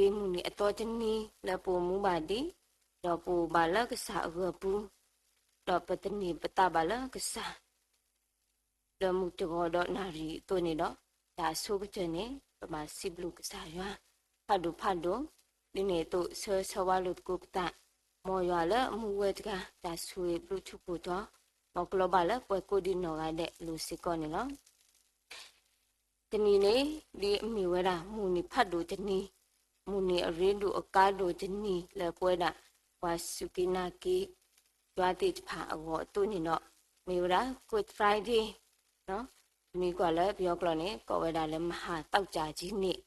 ပမ့ၢ်ကွၢ်က့ၤမုၢ်နံၤအသီတနံၤလၢပအိၣ်မူဘၣ်ဒံး, ဒီးပအိၣ်ဘၣ်လၢကစၢ်အဂၢၢ်ပူၤ, ဒီးပသန့ၤပသးဘၣ်လၢကစၢ် လၢမုၢ်တဂီၤဒီးနၣ်ရံၣ်အသိးန့ၣ်ဒီး, တၢ်အဆိကတၢၢ်န့ၣ် ပဘၣ်စံးဘျုးကစၢ်ယွၤ ဖးဒိၣ်ဖးဒိၣ်, ဒ်န့ၣ်အသိးဆၢဂ့ၤဆၢဝါလိာ်သကိးပသး, မ်ယွၤလၢအမူဝဲတဂၤ တၢ်ဆိၣ်ဂ့ၤဘျုးထူးဖှိၣ်ထီ, မ်ကလီၤဘၣ်လၢပှၤကိးဒံနီၢ်ဂၤဒဲးအလိၤစ့ၢ်ကီးန့ၣ်လီၤ. တနံၤန့ၣ် ဒ်အမ့ၢ်ဝဲဒၣ်မုၢ်နံၤဖးဒိၣ်တနံၤ, မုၢ်နံၤအရ့ဒိၣ်အကါဒိၣ်တနံၤလၢပဝဲဒၣ် ပှၤစူၢ်က့ၤနာ်က့ၤ ယွၤသ့ၣ်တဖၣ်အဂီၢ်အသိးန့ၣ်ဒီး, မ့ၢ်ဝဲဒၣ် Good Friday, ပမ့ၢ်ကွၢ်လၢပယီၤကျိာ်န့ၣ် ကိးဝဲဒၣ်လၢ မဟါသောကြာကြီးနေ့,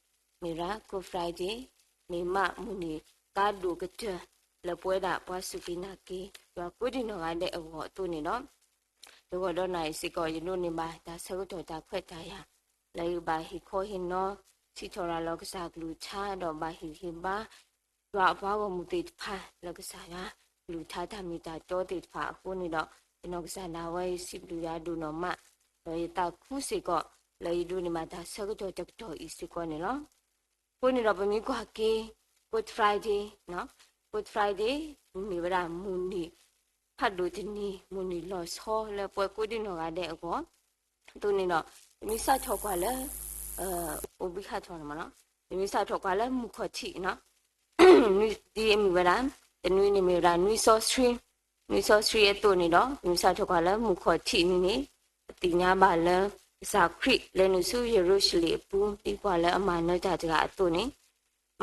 မ့ၢ်ဝဲဒၣ် Good Friday, မ့ၢ်မးမုၢ်နံၤကါဒိၣ်ကတၢၢ် လၢပဝဲဒၣ်ပှၤစူၢ်က့ၤနာ်က့ၤ ယွၤကိးဒံနီၢ်ဂၤဒဲးအဂီၢ်အသိးန့ၣ်ဒီး, တဂီၤဒီးနၣ်ရံၣ်စ့ၢ်ကီး ယဒိးန့ၢ်ဘၣ်တၢ်ဆၢကတီၢ်တၢ်ခွဲးတၢ်ယာ် လၢယကဘၣ်ဟ့ၣ်ခီဟ့ၣ်နီၤ စံးထီၣ်ရၤလီၤကစၢ်ကလုၢ်ကထါ ဒီးဘၣ်ဟ့ၣ်ဂံၢ်ဟ့ၣ်ဘါ ယွၤအပှၤဂီၢ်မုၢ်သ့ၣ်တဖၣ် လၢကစၢ်ယွၤကလုၢ်ကထါတၢ်မ့ၢ်တၢ်တီသ့ၣ်တဖၣ်အဃိန့ၣ်ဒီး, ယနီၢ်ကစၢ်ဒၣ်ဝဲ ယစံးဘျုးယွၤဒိၣ်နီၢ်မး, ဒီးယသးခုစ့ၢ်ကီး လၢယဒိးန့ၢ်ဘၣ်တၢ်ဆၢကတီၢ်တကတီၢ်အံၤစ့ၢ်ကီးန့ၣ်လီၤ. အဃိန့ၣ်ဒီးပမ့ၢ်ကွၢ်က့ၤ Good Friday, Good Friday မ့ၢ်ဝဲဒၣ်မုၢ်နံၤ ဖးဒိၣ်တနံၤ မုၢ်နံၤလီၤဆီလၢပှၤကိးဒံနီၢ်ဂၤဒဲးအဂီၢ်အသိးန့ၣ်ဒီး, ပမ့ၢ်စးထီၣ်ကွၢ်လၢ အိၣ်ဘံခါထီၣ်န့ၣ်မးနီၤ, ပမ့ၢ်စးထီၣ်ကွၢ်လၢမုၢ်ခီၣ်ထံးနီၤ, ဒ်အမ့ၢ်ဝဲဒၣ် တနွံန့ၣ်မ့ၢ်ဝဲဒၣ် နွံစီဆှံ, နွံစီဆှံအသိးန့ၣ်ဒီး ပမ့ၢ်စးထီၣ်ကွၢ်လၢမုၢ်ခီၣ်ထံးနံၤန့ၣ်, ပသ့ၣ်ညါဘၣ်လၢ ကစၢ်ခရံာ်လဲၤနုာ်ဆူယရူၤၡလ့ၣ်အပူၤ ဒ်ပှၤလၢအမၤနၢၤတၢ်တဂၤအသိးန့ၣ်,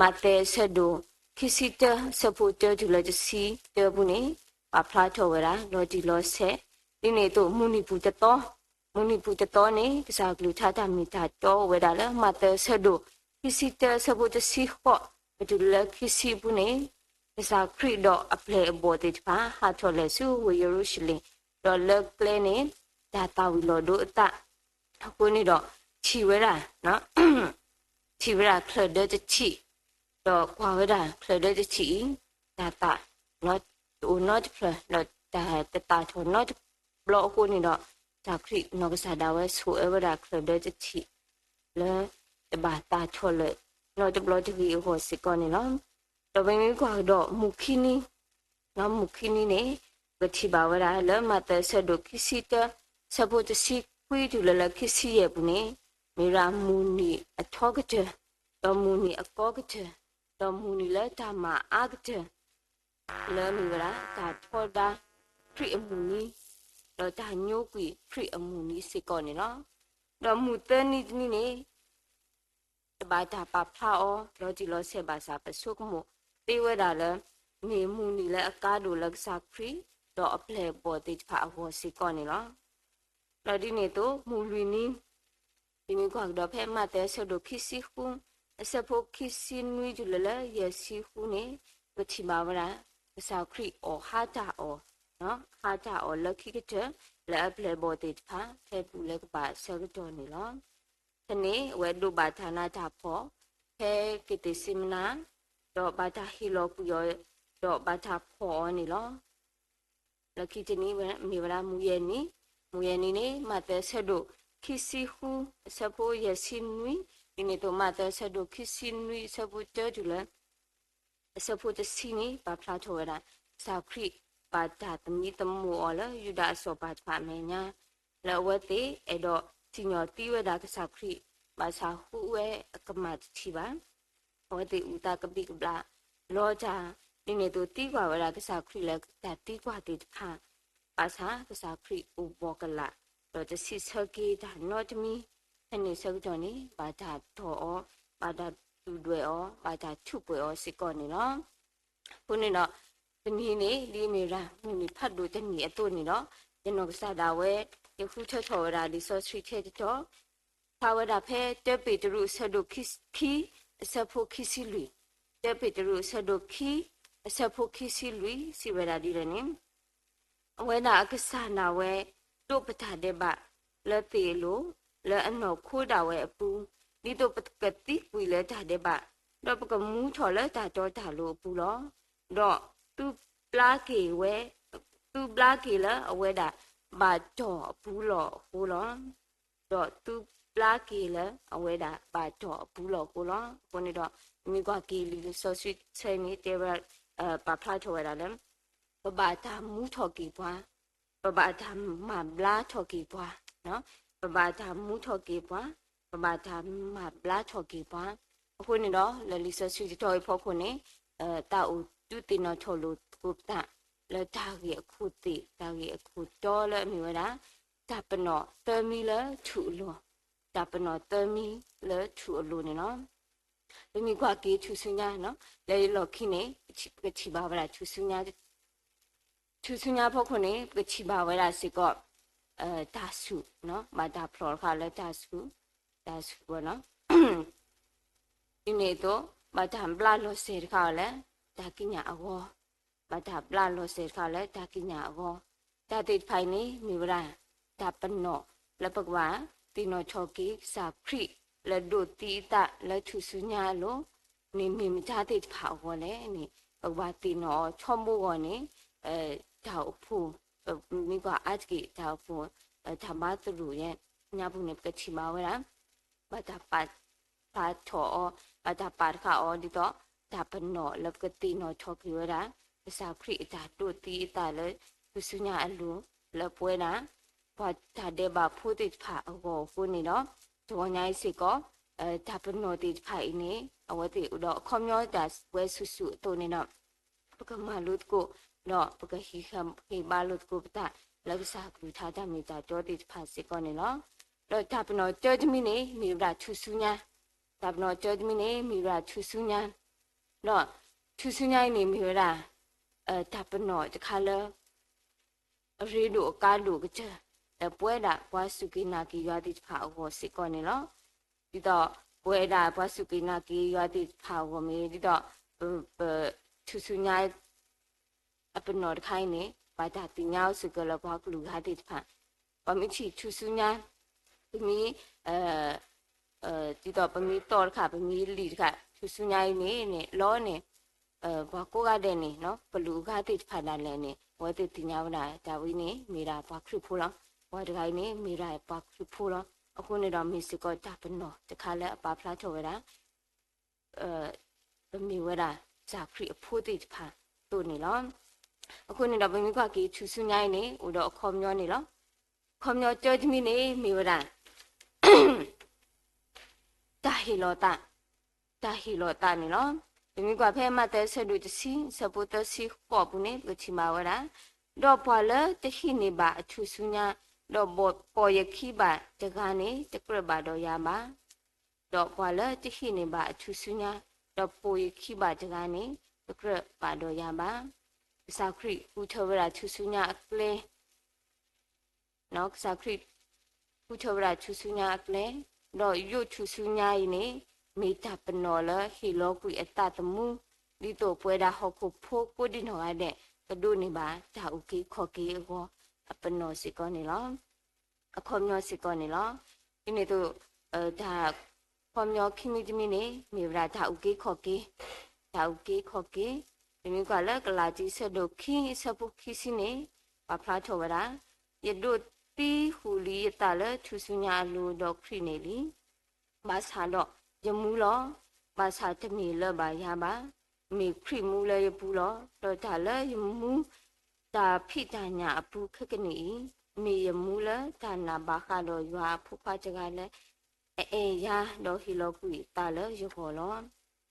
မးသဲအဆၢဒိၣ် ခံဆံတၢ အဆၢဖိတၢတုၤလၢတဆံတၢပူၤန့ၣ်, ပာ်ဖျါထီၣ်ဝဲဒၣ် လီၤတံၢ်လီၤဆဲး, ဒ်န့ၣ်အသိး မုၢ်နံၤပူၤတသီ, မုၢ်နံၤပူၤတသီန့ၣ် ကစၢ်ကလုၢ်ကထါတၢ်မ့ၢ်တၢ်တီအိၣ်ဝဲဒၣ်လၢ မးသဲအဆၢဒိၣ် ခံဆံတၢ အဆၢဖိတဆံဃိး ပတုၤလၢခံဆံအပူၤန့ၣ်, ကစၢ်ခရံာ်ဒီးအပျဲၢ်အဘီၣ်သ့ၣ်တဖၣ် ဟးထီၣ်လဲၤဆူဝ့ၢ်ယရူၤၡလ့ၣ်, ဒီးလၢကျဲန့ၣ် တၢ်သၣ်ဝံၤလီၤဒိအသး အဃိန့ၣ်ဒီး ထံၣ်ဝဲဒၣ် ထံၣ်ဝဲဒၣ်ချၢၣ်ဒၢတထံၣ်, ဒီးကွၢ်ဝဲဒၣ်ချၢၣ်ဒၢတထံၣ်အံၤ, တၢ်သၣ် တအိၣ်နီတဖျၢၣ် ဒီးတၢ်တသၣ်ထီၣ်နီတဘျီအဃိန့ၣ်ဒီး, ကစၢ်ခရံာ်နီၢ်ကစၢ်ဒၣ်ဝဲဆိၣ်အၢဝဲဒၣ်ချၢၣ်ဒၢတထံၣ် လၢတဘၣ်သၣ်ထီၣ်လၢၤ နီတဘျီတဂ့ၤအဂီၢ်စ့ၢ်ကီးန့ၣ်လီၤ. ဒီးပမ့ၢ်ကွၢ်ကဒီးမုၢ်ခံနံၤ မုၢ်ခံနံၤန့ၣ် ပထံၣ်ဘၣ်ဝဲဒၣ်လၢမးသဲအဆၢဒိၣ်ခံဆံတၢ အဆၢဖိတဆံခွံတုၤလၢလၢခံဆံယဲၢ်ပူၤန့ၣ်, မ့ၢ်ဝဲဒၣ်မုၢ်နံၤအထီကတၢၢ်, ဒီးမုၢ်နံၤအကီကတၢၢ်, ဒီးမုၢ်နံၤလၢတၢ်မၤအါကတၢၢ် လၢမ့ၢ်ဝဲဒၣ်တၢ်ထီဒါခရံာ်အမုၢ်နံၤ, ဒီးတၢ်ညိကွံာ်ခရံာ်အမုၢ်နံၤစ့ၢ်ကီးန့ၣ်လီၤ. ဒီးမုၢ်သၢနံၤတနံၤန့ၣ် တဘၣ်တၢ်ပာ်ဖျါအီၤ လီၤတံၢ်လီၤဆဲးဘၣ်ဆၣ် ပဆိကမိၣ်သ့ဝဲဒၣ်လၢ မ့ၢ်မုၢ်နံၤလၢအကါဒိၣ်လၢကစၢ်ခရံာ် ဒီးအပျဲၢ်အဘီၣ်သ့ၣ်တဖၣ်အဂီၢ်စ့ၢ်ကီးန့ၣ်လီၤ. ဒီးဒ်န့ၣ်အသိး မုၢ်လွံၢ်နံၤ ပမ့ၢ်ကွၢ်ကဒီးဖဲမးသဲအဆၢဒိၣ်ခံဆံဃု အဆၢဖိခံဆံနွံတုၤလၢလၢယဲၢ်ဆံဃုန့ၣ်, ပထံၣ်ဘၣ်ဝဲဒၣ် ကစၢ်ခရံာ်အီၣ်ဟါတၢ်အီၣ်, ဟါတၢ်အီၣ်လၢခံကတၢၢ် လၢအပျဲၢ်အဘီၣ်သ့ၣ်တဖၣ် ဖဲပူၤလၢကဘၣ်အဆၢကတီၢ်န့ၣ်လီၤ. ဖဲန့ၣ် အဝဲဒိးဘၣ်တၢ်နးတၢ်ဖှီၣ် ဖဲက့ၤသ့းစ့မနၤ, ဒီးဘၣ်တၢ်ဟ့ၣ်လီၤကွံာ်အီၤ, ဒီးဘၣ်တၢ်ဖှီၣ်အီၤန့ၣ်လီၤ. လၢခံတနံၤမ့ၢ်ဝဲဒၣ်မုၢ်ယဲၢ်နံၤ, မုၢ်ယဲၢ်နံၤန့ၣ် မးသဲအဆၢဒိၣ်ခံဆံဃု အဆၢဖိယဲၢ်ဆံနွံ, ဒ်န့ၣ်အသိး မးသဲအဆၢဒိၣ်ခံဆံနွံ အဆၢဖိတၢတုၤလၢ အဆၢဖိတဆံန့ၣ် ပာ်ဖျါထီၣ်ဝဲဒၣ် ကစၢ်ခရံာ်ဘၣ်တၢ်သမံသမိးအီၤလၢယူဒၤအစီၤပၤတဖၣ်အမဲာ်ညါ, လၢအဝဲသ့ၣ်အဲၣ်ဒိးစံၣ်ညီၣ်သံဝဲဒၣ်ကစၢ်ခရံာ် ဘၣ်ဆၣ်ဟူးဝဲအကမၢ်တထံၣ်ဘၣ်. အဝဲသ့ၣ်အုၣ်သးကဘံၣ်ကဘျၣ်လီၤတၢ်, ဒ်န့ၣ်အသိးသံကွၢ်ဝဲဒၣ်ကစၢ်ခရံာ်လၢတၢ်သံကွၢ်သ့ၣ်တဖၣ်, ဘၣ်ဆၣ်ကစၢ်ခရံာ်အိၣ်ဘှီၣ်ကလာ်, ဒီးတဆံးဆၢက့ၤတၢ်နီတမံၤ, ဖဲန့ၣ်ဆၢကတီၢ်န့ၣ် ဘၣ်တၢ်တီၢ်အီၤ, ဘၣ်တၢ်သူၣ်ဒွဲၣ်အီၤ, ဘၣ်တၢ်ထူးပှဲၤအီၤစ့ၢ်ကီးန့ၣ်လီၤ. အဃိန့ၣ်ဒီး တနံၤန့ၣ် ဒ်အမ့ၢ်ဝဲဒၣ်မုၢ်နံၤဖးဒိၣ်တနံၤအသိးန့ၣ်ဒီး, ယနီၢ်ကစၢ်ဒၣ်ဝဲ ယဃုထၢထီၣ်ဝဲဒၣ်လံာ်စီဆှံထဲတတီၤ, ဖျါဝဲဒၣ်ဖဲတၢပ့းတရူးအဆၢဒိၣ်ခံ, ခံ, အဆၢဖိခံဆံလွံၢ်, တၢပ့းတရူးအဆၢဒိၣ်ခံ, အဆၢဖိခံဆံလွံၢ် စံးဝဲဒၣ်ဒ်လဲၣ်န့ၣ် အဝဲဒၣ်အကစၢ်ဒၣ်ဝဲ ဒိးပတၢ်ဒဲးဘး လၢသ့ၣ်အလိၤ, လၢအနီၢ်ခိဒၣ်ဝဲအပူၤ, ဒ်သိးပကသံကွံာ်လၢတၢ်ဒဲးဘး, ဒီးပကမူထီၣ်လၢတၢ်တီတၢ်လိၤအပူၤလီၤ. ဒီးသုဘျါက့ၤဝဲ, သုဘျါက့ၤလၢအဝဲဒၣ်ဘၣ်တီၢ်အပူၤလီၤအဃိလီၤ. ဒီးသု ဘျါက့ၤလၢအဝဲဒၣ်ဘၣ်တီၢ်အပူၤလီၤအဃိလီၤ. အဃိန့ၣ်ဒီး မ့ၢ်ကွၢ်က့ၤလံာ်စီဆှံဆၢအံၤန့ၣ် တဲဝဲ ပာ်ဖျါထီၣ်ဝဲဒၣ်လၢ ပဘၣ်တၢ်မူထီၣ်က့ၤပှၤ, ပဘၣ်တၢ်မၤဘျါထီၣ်က့ၤပှၤ, ပဘၣ်တၢ်မူထီၣ်က့ၤပှၤ, ပဘၣ်တၢ်မၤဘျါထီၣ်က့ၤပှၤ. အဃိန့ၣ်ဒီး လၢလံာ်စီဆှံတတီၤအံၤအဖီခိၣ်န့ၣ် တၢ်အိၣ်ဒုးသ့ၣ်နီၣ်ထီၣ်လိာ်သကိးပသး လၢတၢ်ဂ့ၢ်အခိၣ်သ့ၣ် တၢ်ဂ့ၢ်အခိၣ်တီလၢအမ့ၢ်ဝဲဒၣ် တၢ်ပနီၣ်သၢမံၤလၢထူၣ်အလိၤ, တၢ်ပနီၣ်သၢမံၤလၢထူၣ်အလိၤန့ၣ်လီၤ. ပမ့ၢ်ကွၢ်က့ၤထူၣ်စုညါ လၢလီၢ်ခံန့ၣ် ပကထံၣ်ဘၣ်ဝဲဒၣ် ထူၣ်စုညါအဖီခိၣ်န့ၣ် ပကထံၣ်ဘၣ်ဝဲဒၣ်စ့ၢ်ကီး တၢ်ဆူၣ်, ဘၣ်တၢ်ဖျိးတခါလၢတၢ်ဆူၣ်, တၢ်ဆူၣ်ဘၣ်နီၤ ဒ်န့ၣ်အသိး ဘၣ်တၢ်ဘျါလီၤစဲၤတခါအီၤလၢ တၢ်ကံးညာ်အဂီၢ်, ဘၣ်တၢ်ဘျါလီၤစဲၤတခါအီၤလၢတၢ်ကံးညာ်အဂီၢ်, တၢ်သ့ၣ်တဖၣ်အံၤန့ၣ် မ့ၢ်ဝဲဒၣ် တၢ်ပနီၣ်လၢပကဘၣ်သ့ၣ်နီၣ်ထီၣ်က့ၤကစၢ်ခရံာ်လၢဒိးသံအသးလၢထူၣ်စုညါအလိၤန့ၣ် မ့ၢ်မတၤသ့ၣ်တဖၣ်အဂီၢ်လဲၣ်န့ၣ် ပကဘၣ်သ့ၣ်နီၣ်အီၤထီဘိအဂီၢ်န့ၣ် တၢ်အိၣ်ဖှိၣ် ပမ့ၢ်ကွၢ်အါတက့ၢ် တၢ်အိၣ်ဖှိၣ် တၢ်ဘါသရိာ်ညါပူၤန့ၣ် ပကထံၣ်ဘၣ်ဝဲဒၣ် ဘၣ်တၢ်ပာ်ဖျါထီၣ်အီၤ, ဘၣ်တၢ်ပာ်တခါအီၤ ဒ်သိး တၢ်ပနီၣ်လၢပကသ့ၣ်နီၣ်ထီၣ်က့ၤဝဲဒၣ် ကစၢ်ခရံာ်အတၢ်ဒိးသံအသးလၢ ထူၣ်စုညါအလိၤ လၢပဝဲဒၣ် ပှၤတၢ်ဒဲးဘးဖိသ့ၣ်တဖၣ်အဂီၢ်အဃိန့ၣ်ဒီး တဂီၤညါအံၤစ့ၢ်ကီး တၢ်ပနီၣ်သ့ၣ်တဖၣ်အံၤန့ၣ် အဝဲသ့ၣ်အိၣ်ဒီးအခီပညီတၢ်ဝဲဆူၣ်ဆူၣ်အသိးန့ၣ်ဒီး ပကမၤလိသကိး ဒီးပကဟံးဃာ်ဃ့ၢ်ဘါလိာ်သကိးပသး လၢကစၢ်အကလုၢ်ကထါတၢ်မ့ၢ်တၢ်တီသ့ၣ်တဖၣ်စ့ၢ်ကီးန့ၣ်လီၤ. ဒီးတၢ်ပနီၣ်တၢတမံၤန့ၣ် မ့ၢ်ဝဲဒၣ်ထူၣ်စုညါ, တၢ်ပနီၣ်တၢတမံၤန့ၣ် မ့ၢ်ဝဲဒၣ်ထူၣ်စုညါ, ဒီးထူၣ်စုညါအံၤန့ၣ် မ့ၢ်ဝဲဒၣ် တၢ်ပနီၣ်တခါလၢ အရ့ဒိၣ်အကါဒိၣ်ကတၢၢ် လၢပဝဲဒၣ်ပှၤစူၢ်က့ၤနာ်က့ၤယွၤသ့ၣ်တဖၣ်အဂီၢ်စ့ၢ်ကီးန့ၣ်လီၤ. ဒ်သိးပဝဲဒၣ်ပှၤစူၢ်က့ၤနာ်က့ၤယွၤသ့ၣ်တဖၣ်အဂီၢ်မ့ၢ် ဒ်သိး ပ ပ ထူၣ်စုညါ အပနီၣ်တခါအံၤန့ၣ် ဘၣ်တၢ်သ့ၣ်ညါအိၣ်စ့ၢ်ကီးလၢပှၤကလုာ်ဂၤသ့ၣ်တဖၣ် ပှၤမ့ၢ်ထံၣ်ထူၣ်စုညါ ပမ့ၢ် ဒ်သိးပမ့ၢ်သီၣ်တခါ ပမ့ၢ်လံာ်တခါ ထူၣ်စုညါအံၤန့ၣ်န့ၣ် လီန့ၣ် ပှၤကိးဂၤဒဲးန့ၣ် ကလုာ်အဂၤသ့ၣ်တဖၣ်ဒၣ်လဲာ်န့ၣ် အဝဲသ့ၣ်သ့ၣ်ညါဝဲဒၣ် တၢ်ဝဲန့ၣ် မ့ၢ်ဒၣ်ပှၤခရံာ်ဖိလီၤ. ပှၤတဂၤအံၤန့ၣ် မ့ၢ်ဒၣ်ပှၤခရံာ်ဖိလီၤ. အဃိန့ၣ်ဒီး မ့ၢ်စ့ၢ်ကီးတၢ်ပနီၣ်တခါလၢအပာ်ဖျါထီၣ်ဝဲဒၣ် ပမ့ၢ်ဝဲဒၣ် ကစၢ်ခရံာ်အဖိသ့ၣ်တဖၣ်အသိးန့ၣ်လီၤ. အဃိန့ၣ်ဒီး ပမ့ၢ်ကွၢ်က့ၤ ထူၣ်စုညါအံၤန့ၣ် အိၣ်ဒီးအခီပညီန့ၣ်လီၤ. အခီပညီတၢတမံၤန့ၣ် မ့ၢ်ဝဲဒၣ် တၢ်ဟ့ၣ်လီၤသး, တၢ်ဟ့ၣ်လီၤသးန့ၣ်လီၤ. ပမ့ၢ်ကွၢ်ဖဲမးသဲအဆၢဒိၣ်တဆံ အဆၢဖိသၢဆံဃိးအပူၤန့ၣ် ပကထံၣ်ဘၣ်ဝဲဒၣ်, ဒီးပှၤလၢတဟံးန့ၢ်ဘၣ်အထူၣ်စုညါ, ဒီးပိာ်ယခံဘၣ်တဂၤန့ၣ် တကြၢးဘၣ်ဒီးယၤဘၣ်. ဒီးပှၤလၢတဟံးန့ၢ်ဘၣ်အထူၣ်စုညါ, ဒီးပိာ်ယခံဘၣ်တဂၤန့ၣ် တကြၢးဘၣ်ဒီးယၤဘၣ်. ကစၢ်ခရံာ်ဃုထၢဝဲဒၣ်ထူၣ်စုညါအကျဲ ကစၢ်ခရံာ်ဃုထၢဝဲဒၣ်ထူၣ်စုညါအကျဲ, ဒီးယိးထူၣ်စုညါအံၤန့ၣ် မ့ၢ်တၢ်ပနီၣ်လၢဟ့ၣ်လီၤကွံာ်အသးသမူ, ဒ်သိးပဝဲဒၣ်ဟီၣ်ခိၣ်ဖိကိးဒံနီၢ်ဂၤဒဲး ကဒိးန့ၢ်ဘၣ်တၢ်အုၣ်က့ၤခီၣ်က့ၤအဂီၢ် အပနီၣ်စ့ၢ်ကီးန့ၣ်လီၤ. အခီပညီစ့ၢ်ကီးန့ၣ်လီၤ. ဒ်န့ၣ်အသိး တၢ်ခီပညီခံမံၤတမံၤန့ၣ် မ့ၢ်ဝဲဒၣ်တၢ်အုၣ်က့ၤခီၣ်က့ၤ, တၢ်အုၣ်က့ၤခီၣ်က့ၤ, ပမ့ၢ်ကွၢ်လၢကလၤတံအဆၢဒိၣ်ခံ အဆၢဖိခံဆံန့ၣ် ပာ်ဖျါထီၣ်ဝဲဒၣ်, ယဒိးသံဃုာ်လံယသးလၢထူၣ်စုညါအလိၤဒီးခရံာ်န့ၣ်လံ. ဘၣ်ဆၣ်ဒီးယမူလီၤ. ဘၣ်ဆၣ်တမ့ၢ်လၢဘၣ်ယၤဘၣ်, မ့ၢ်ခရံာ်မူလၢယပူၤလီၤ. ဒီးတၢ်လၢယမူ တၢ်ဖံးတၢ်ညၣ်အပူၤခဲကနံၣ်အံၤ, မ့ၢ်ယမူလၢတၢ်နာ်ဘၣ်ဃးဒီးယွၤအဖိခွါတဂၤလၢ အအဲၣ်ယၤ ဒီးဟ့ၣ်လီၤကွံာ်အသးလၢယဂီၢ်လီၤ.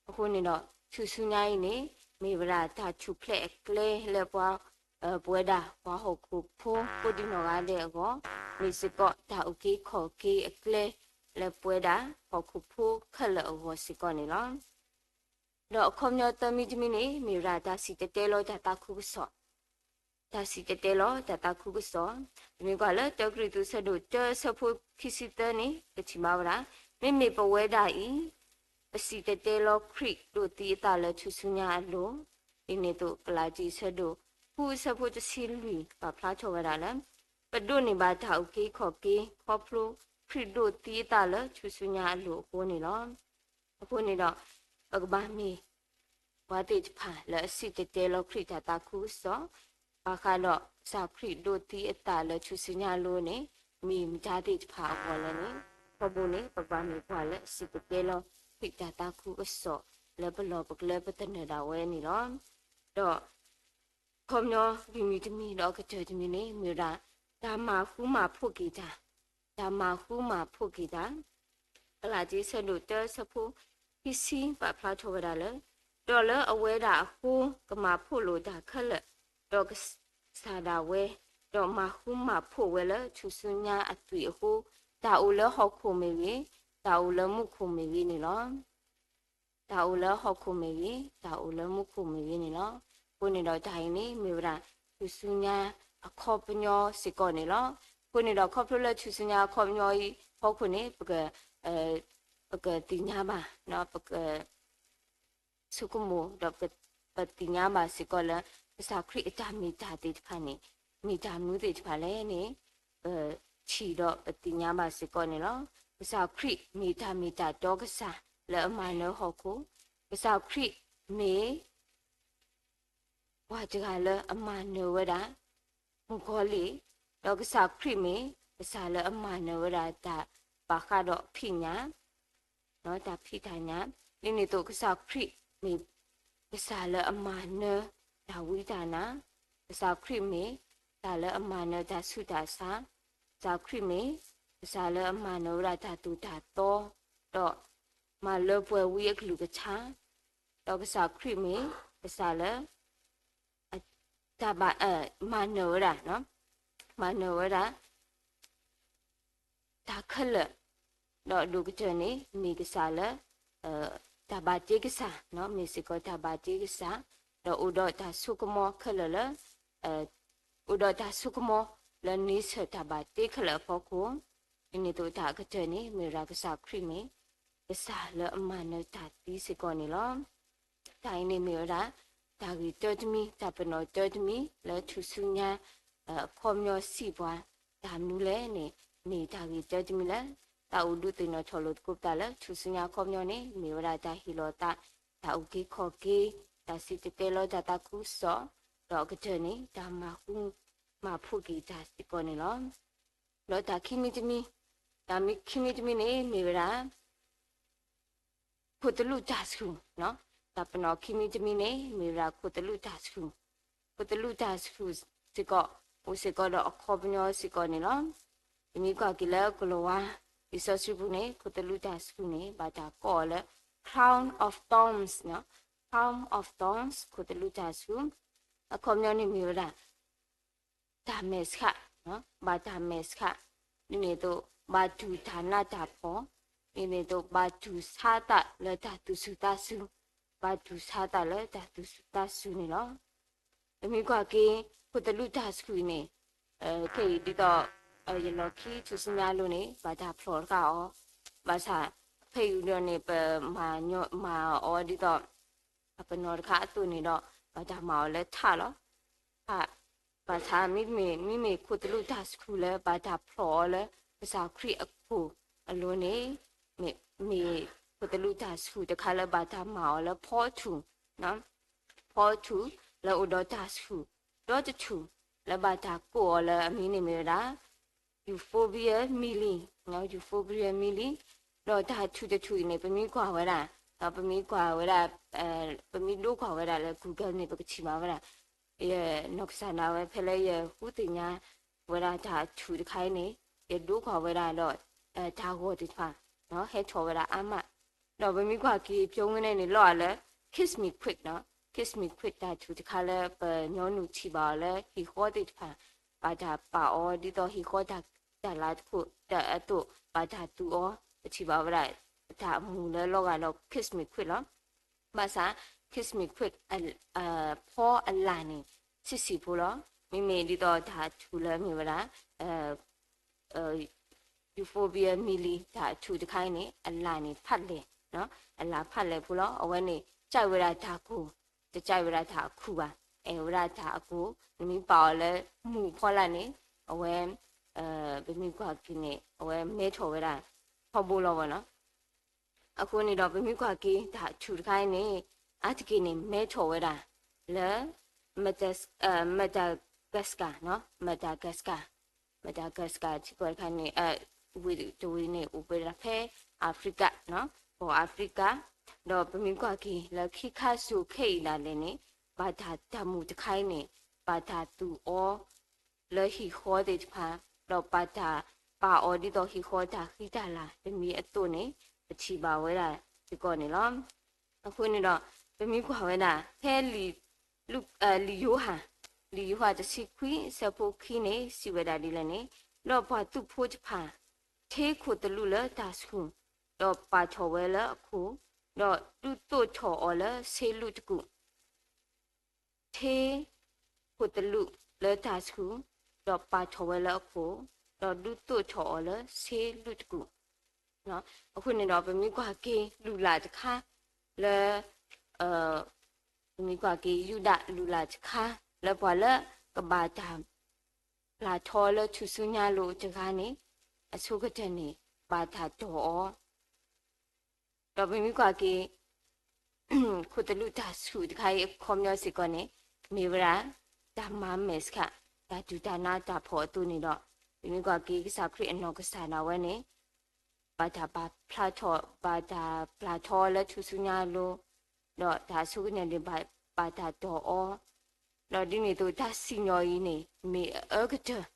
အဃိန့ၣ်ဒီး ထူၣ်စုညါအံၤန့ၣ် မ့ၢ်ဝဲဒၣ်တၢ်ထူၣ်ဖျဲးအကျဲလၢပှၤ ပဝဲဒၣ်ပှၤဟီၣ်ခိၣ်ဖိကိးဒံနီၢ်ဂၤဒဲးအဂီၢ်, မ့ၢ်စ့ၢ်ကီးတၢ်အုၣ်က့ၤခီၣ်က့ၤအကျဲလၢပဝဲဒၣ်ဟီၣ်ခိၣ်ဖိခဲလၢာ်အဂီၢ်စ့ၢ်ကီးန့ၣ်လီၤ. ဒီးအခီပညီသၢမံၤတမံၤန့ၣ် မ့ၢ်ဝဲဒၣ်တၢ်စံၣ်တဲၤတဲလီၤတၢ်သးခုကစီၣ်, တၢ်စံၣ်တဲၤတဲလီၤတၢ်သးခုကစီၣ်, ပမ့ၢ်ကွၢ်လၢတၢကရံၣ်သူးအဆၢဒိၣ်တၢအဆၢဖိခံဆံသၢန့ၣ် ပထံၣ်ဘၣ်ဝဲဒၣ်, မ့မ့ၢ်ပဝဲဒၣ်အံၤ ပစံၣ်တဲၤတဲလီၤခရံာ်ဒိးသံအသးလၢထူၣ်စုညါအလိၤ, ဒ်န့ၣ်အသိး ကလၤတံအဆၢဒိၣ်ဃုအဆၢဖိတဆံလွံၢ် ပာ်ဖျါထီၣ်ဝဲဒၣ်လၢ ပဒိးန့ၢ်ဘၣ်တၢ်အုၣ်က့ၤခီၣ်က့ၤ ခီဖျိခရံာ်ဒိးသံအသးလၢထူၣ်စုညါအလိၤအဃိန့ၣ်လီၤ. အဃိန့ၣ်ဒီး ပကဘၣ်မ့ၢ် ပှၤသ့ၣ်တဖၣ်လၢအစံၣ်တဲၤတဲလီၤခရံာ်တၢ်သးခုကစီၣ်, ဘၣ်ဃးဒီးကစၢ်ခရံာ်ဒိးသံအသးလၢထူၣ်စုညါအလိၤန့ၣ် မ့ၢ်မတၤသ့ၣ်တဖၣ်အဂီၢ်လဲၣ်န့ၣ် ထီဘိန့ၣ် ပကဘၣ်မ့ၢ်ပှၤလၢအစံၣ်တဲၤတဲလီၤ ခရံာ်တၢ်သးခုကစီၣ်လၢပလီၢ်ပကျဲပသနၢၣ်ဒၣ်ဝဲန့ၣ်လီၤ. ဒီး ခီပညီလွံၢ်မံၤတမံၤဒီးအကတၢၢ်တမံၤန့ၣ် မ့ၢ်ဝဲဒၣ် တၢ်မၤဃူမၤဖိးက့ၤတၢ်, တၢ်မၤဃူမၤဖိးက့ၤတၢ်, ကလၤတံ ဆၢဒိၣ်တၢ ဆၢဖိခံဆံ ပာ်ဖျါထီၣ်ဝဲဒၣ်လၢ ဒီးလၢအဝဲဒၣ်အဃိ ကမၤဖှိၣ်လိာ်တၢ်ခဲလၢာ်, ဒီးကစၢ်ဒၣ်ဝဲ, ဒီးမၤဃူမၤဖိးဝဲလၢထူၣ်စုညါအသွံၣ်အဃိ, တၢ်အိၣ်လၢဟီၣ်ခိၣ်မ့ၢ်ဂ့ၤ, တၢ်အိၣ်လၢမူခိၣ်မ့ၢ်ဂ့ၤန့ၣ်လီၤ. တၢ်အိၣ်လၢဟီၣ်ခိၣ်မ့ၢ်ဂ့ၤ, တၢ်အိၣ်လၢမူခိၣ်မ့ၢ်ဂ့ၤန့ၣ်လီၤ. အဃိန့ၣ်ဒီးတၢ်အံၤန့ၣ် မ့ၢ်ဝဲဒၣ်ထူၣ်စုညါအခီပညီစ့ၢ်ကီးန့ၣ်လီၤ. အဃိန့ၣ်ဒီးခီဖျိလၢထူၣ်စုညါအခီပညီအံၤအဖီခိၣ်န့ၣ် ပက, ပကသ့ၣ်ညါဘၣ်, ပက ဆိကမိၣ်ဒီးပ, ပသ့ၣ်ညါဘၣ်စ့ၢ်ကီးလၢ ကစၢ်ခရံာ်အတၢ်မ့ၢ်တၢ်သ့ၣ်တဖၣ်န့ၣ် မ့ၢ်တၢ်မနုၤသ့ၣ်တဖၣ်လဲၣ်န့ၣ် ပထံၣ်ဒီးပသ့ၣ်ညါဘၣ်စ့ၢ်ကီးန့ၣ်လီၤ. ကစၢ်ခရံာ်မ့ၢ်တၢ်မ့ၢ်တၢ်တီကစၢ်လၢအမၤနၢၤဟီၣ်ခိၣ်, ကစၢ်ခရံာ်မ့ၢ် ပှၤတဂၤလၢအမၤနၢၤဝဲဒၣ် မုၣ်ကီၤလံၢ်, ဒီးကစၢ်ခရံာ်မ့ၢ် ကစၢ်လၢအမၤနၢၤဝဲဒၣ်တၢ်ဘၣ်ဃးဒီးဖံးညၣ်, တၢ်ဖံးတၢ်ညၣ်, ဒ်န့ၣ်အသိးကစၢ်ခရံာ်မ့ၢ် ကစၢ်လၢအမၤနၢၤတၢ်ဝံတၢ်နါ, ကစၢ်ခရံာ်မ့ၢ် ကစၢ်လၢအမၤနၢၤတၢ်ဆူးတၢ်ဆါ, ကစၢ်ခရံာ်မ့ၢ် ကစၢ်လၢအမၤနၢၤဝဲဒၣ်တၢ်သိၣ်တၢ်သီ, ဒီးမၤလၢပှဲၤဝံအကလုၢ်ကထါ, ဒီးကစၢ်ခရံာ်မ့ၢ် ကစၢ်လၢ တၢ်ဘၣ်, မၤနၢၤဝဲဒၣ်, မၤနၢၤဝဲဒၣ် တၢ်ခဲလၢာ်, ဒီးအဒိၣ်ကတၢၢ်န့ၣ် မ့ၢ်ကစၢ်လၢ တၢ်ဘၣ်တ့ကစၢ်, မ့ၢ်စ့ၢ်ကီးတၢ်ဘၣ်တ့ကစၢ်, ဒီးအိၣ်ဒီးတၢ်ဆိကမိၣ်ခဲလၢာ်လၢ အိၣ်ဒီးတၢ်ဆိကမိၣ်လၢန့ဆၢၣ်တၢ်ဘၣ်တ့ခဲလၢာ်အဖီခိၣ်, ဒ်န့ၣ်အသိးတၢ်အကတၢၢ်န့ၣ် မ့ၢ်ဝဲဒၣ်ကစၢ်ခရံာ်မ့ၢ် ကစၢ်လၢအမၤနၢၤတၢ်သံစ့ၢ်ကီးန့ၣ်လီၤ. တၢ်အံၤန့ၣ်မ့ၢ်ဝဲဒၣ် တၢ်ဂ့ၢ်တၢတမံၤ တၢ်ပနီၣ်တၢတမံၤ လၢထူၣ်စုညါ အခီပညီစံးပှၤ တၢ်မနုၤလဲၣ်န့ၣ် မ့ၢ်တၢ်ဂ့ၢ်တၢတမံၤလၢ တၢ်အိၣ်ဒုးသ့ၣ်နီၣ်ထီၣ်လိာ်သကိးပသးလၢ ထူၣ်စုညါအခီပညီန့ၣ် မ့ၢ်ဝဲဒၣ်တၢ်ဟ့ၣ်လီၤသး တၢ်အုၣ်က့ၤခီၣ်က့ၤ တၢ်စံၣ်တဲၤတဲလီၤတၢ်သးခုကစီၣ်, ဒီးအကတၢၢ်န့ၣ် တၢ်မၤဃူမၤဖိးက့ၤတၢ်စ့ၢ်ကီးန့ၣ်လီၤ. ဒီးတၢ်ခံမံၤတမံၤ, တၢ်ခံမံၤတမံၤန့ၣ် မ့ၢ်ဝဲဒၣ် ခိၣ်သလုးတၢ်ဆူၣ်, တၢ်ပနီၣ်ခံမံၤတမံၤန့ၣ် မ့ၢ်ဝဲဒၣ်ခိၣ်သလုးတၢ်ဆူၣ်, ခိၣ်သလုးတၢ်ဆူၣ်စ့ၢ်ကီး အိၣ်စ့ၢ်ကီးဒီးအခီပညီစ့ၢ်ကီးန့ၣ်လီၤ. ပမ့ၢ်ကွၢ်က့ၤလၢကလံးဝါ လံာ်စီဆှံပူၤန့ၣ် ခိၣ်သလုးတၢ်ဆူၣ်န့ၣ် ဘၣ်တၢ်ကိးအီၤလၢ crown of thorns, crown of thorns ခိၣ်သလုးတၢ်ဆူၣ်, အခီပညီန့ၣ်မ့ၢ်ဝဲဒၣ် တၢ်မဲာ်ဆှး, ဘၣ်တၢ်မဲာ်ဆှး, ဒ်န့ၣ်အသိး ဘၣ်တူၢ်တၢ်နးတၢ်ဖှီၣ်, ဒ်န့ၣ်အသိး ဘၣ်တူၢ်ဆါသးလၢတၢ်သူၣ်စူၤသးစူၤ, ဘၣ်တူၢ်ဆါသးလၢတၢ်သူၣ်စူၤသးစူၤန့ၣ်လီၤ. ပမ့ၢ်ကွၢ်က့ၤ ခိၣ်သလုးတၢ်ဆူၣ်အံၤန့ၣ် ခဲအံၤဒ်သိး ယလီၢ်ခံထူၣ်စုညါအလိၤန့ၣ် ဘၣ်တၢ်ဖျိးတဃာ်အီၤ, ဘၣ်ဆၣ် ဖဲအံၤဒီးန့ၣ် ပမၤညီမၤအီၤဒ်သိး အပနီၣ်တခါအသိးန့ၣ်ဒီး ဘၣ်တၢ်မၤအီၤလၢထးလီၤ. ထး, ဘၣ်ဆၣ်မ့မ့ၢ် မ့မ့ၢ်ခိၣ်သလုးတၢ်ဆူၣ်လၢ ဘၣ်တၢ်ဖျိးအီၤလၢ ကစၢ်ခရံာ်အခိၣ်အလိၤန့ၣ် မ့ၢ် မ့ၢ်ခိၣ်သလုးတၢ်ဆူၣ်တခါလၢဘၣ်တၢ်မၤအီၤလၢဖီထူၣ်, ဖီထူၣ်လၢအိၣ်ဒီးတၢ်ဆူၣ် ဒီတထူၣ် လၢဘၣ်တၢ်ကိးအီၤလၢအမံၤန့ၣ်မ့ၢ်ဝဲဒၣ် euphorbia milli, euphorbia milli, ဒီးတၢ်ထူၣ်တထူၣ်အံၤန့ၣ် ပမ့ၢ်ကွၢ်ဝဲဒၣ်, ဒီးပမ့ၢ်ကွၢ်ဝဲဒၣ်, ပမ့ၢ်ဒိကွၢ်ဝဲဒၣ်လၢ Google န့ၣ် ပကထံၣ်ဘၣ်ဝဲဒၣ်, ယနီၢ်ကစၢ်ဒၣ်ဝဲဖဲလၢယဃုသ့ၣ်ညါဝဲဒၣ်တၢ်ထူၣ်တခါအံၤန့ၣ် ယဒိကွၢ်ဝဲဒၣ်ဒီး တၢ်ဂီၤသ့ၣ်တဖၣ် ဟဲထီၣ်ဝဲဒၣ်အါမး, ဒီးပမ့ၢ်ကွၢ်က့ၤ ပျိမုၢ်န့ၣ်န့ၣ် လီၤဂာ်လၢ Kiss Me Quick, Kiss Me Quick တၢ်ထူၣ်တခါလၢပညီနုၢ်ထံၣ်ဘၣ်အီၤလၢ ဟံၣ်ဃီသ့ၣ်တဖၣ် ဘၣ်တၢ်ပာ်အီၤဒ်သိးဟံၣ်ဃီတၢ်လၤတခိၣ်အသိး ဘၣ်တၢ်သူအီၤ, ပထံၣ်ဘၣ်ဝဲဒၣ် တၢ်အမူၤလၢလီၤဂာ်ဒီး Kiss Me Quick လီၤ. ဘၣ်ဆၣ် Kiss Me Quick ဖီအလၣ်န့ၣ် ဆံးဆံးဖိလီၤ. မ့မ့ၢ်ဒ်သိးတၢ်ထူၣ်လၢအမ့ၢ်ဝဲဒၣ် euphorbia milli တၢ်ထူၣ်တခါအံၤန့ၣ် အလၣ်န့ၣ်ဖးလဲၢ်, အလၣ်ဖးလဲၢ်ဖိလီၤ. အဝဲန့ၣ် ကဲဝဲဒၣ်တၢ်ကိၢ်, တကဲဝဲဒၣ်တၢ်အခိၣ်ဘၣ်, အဲၣ်ဝဲဒၣ်တၢ်အကိၢ်, နမ့ၢ်ပာ်အီၤလၢမုၢ်ဖီလာ်န့ၣ် အဝဲ ပမ့ၢ်ကွၢ်က့ၤန့ၣ် အဝဲမဲထီၣ်ဝဲဒၣ်ထီဘိလီၤဘၣ်နီၤ. အဃိန့ၣ်ဒီး ပမ့ၢ်ကွၢ်က့ၤတၢ်ထူၣ်တခါအံၤန့ၣ် အါတက့ၢ်န့ၣ် မဲထီၣ်ဝဲဒၣ်လၢ Madagascar, Madagascar, Madagascar ထံကီၢ်တခါန့ၣ် ဝ့ၢ်တဝ့ၢ်န့ၣ် အိၣ်ဝဲဒၣ်ဖဲအၤဖရံကၤ, ကီၢ်အၤဖရံကၤ, ဒီးပမ့ၢ်ကွၢ်က့ၤလၢခံခါစိၤခဲအံၤဒၣ်လဲာ်န့ၣ် ဘၣ်တၢ်တၢ်မူးတခါအံၤန့ၣ် ဘၣ်တၢ်သူၣ်အီ လၢဟံၣ်ဃီသ့ၣ်တဖၣ်, ဒီးဘၣ်တၢ်ပာ်အီၤဒ်သိးဟံၣ်ဃီတၢ်ဃံတၢ်လၤတမံၤအသိးန့ၣ် ပထံၣ်ဘၣ်ဝဲဒၣ်စ့ၢ်ကီးန့ၣ်လီၤ. အဃိန့ၣ်ဒီး ပမ့ၢ်ကွၢ်ဝဲဒၣ် ဖဲလံာ်ယိၤဟၣ်, လံာ်ယိၤဟၣ်တဆံခွံ အဆၢဖိခံန့ၣ် စံးဝဲဒၣ်ဒ်လဲၣ်န့ၣ်, ဒီးပှၤသူၣ်ဖိတဖၣ် ထ့ခိၣ်သလုးလၢတၢ်ဆူၣ်, ဒီးပာ်ထီၣ်ဝဲလၢအခိၣ်, ဒီးဒုးသိးထီၣ်အီၤလၢဆ့လူးတကူၣ် ထ့ခိၣ်သလုးလၢတၢ်ဆူၣ်, ဒီးပာ်ထီၣ်ဝဲလၢအခိၣ်, ဒီးဒုးသိးထီၣ်အီၤလၢဆ့လူးတကူၣ်. အဃိန့ၣ်ဒီး ပမ့ၢ်ကွၢ်က့ၤလုၢ်လၢ်တခါ လၢ ပမ့ၢ်ကွၢ်က့ၤယူဒၤလုၢ်လၢ်တခါ လၢပှၤလၢကဘၣ်တၢ်ပျၢ်ထီလၢထူၣ်စုညါလိၤတဂၤန့ၣ် အဆိကတၢၢ်န့ၣ် ဘၣ်တၢ်တီၢ်အီၤ ဒီးပမ့ၢ်ကွၢ်က့ၤ ခိၣ်သလုးတၢ်ဆူၣ်တခါအံၤအခီပညီစ့ၢ်ကီးန့ၣ် မ့ၢ်ဝဲဒၣ် တၢ်မၤမဲာ်ဆှး တၢ်ဒုၣ်တၢ်နးတၢ်ဖှီၣ်အသိးန့ၣ်ဒီး ပမ့ၢ်ကွၢ်က့ၤကစၢ်ခရံာ်အနီၢ်ကစၢ်ဒၣ်ဝဲန့ၣ် ဘၣ်တၢ်ပာ်ဖျါထီၣ် ဘၣ်တၢ်ပျၢ်ထီလၢထူၣ်စုညါအလိၤ ဒီးတၢ်အဆိကတၢၢ်န့ၣ် ဘၣ်တၢ်တီၢ်အီၤ ဒီးဒ်န့ၣ်အသိးတၢ်စံၣ်ညီၣ်အံၤန့ၣ် မ့ၢ်အအၢကတၢၢ်,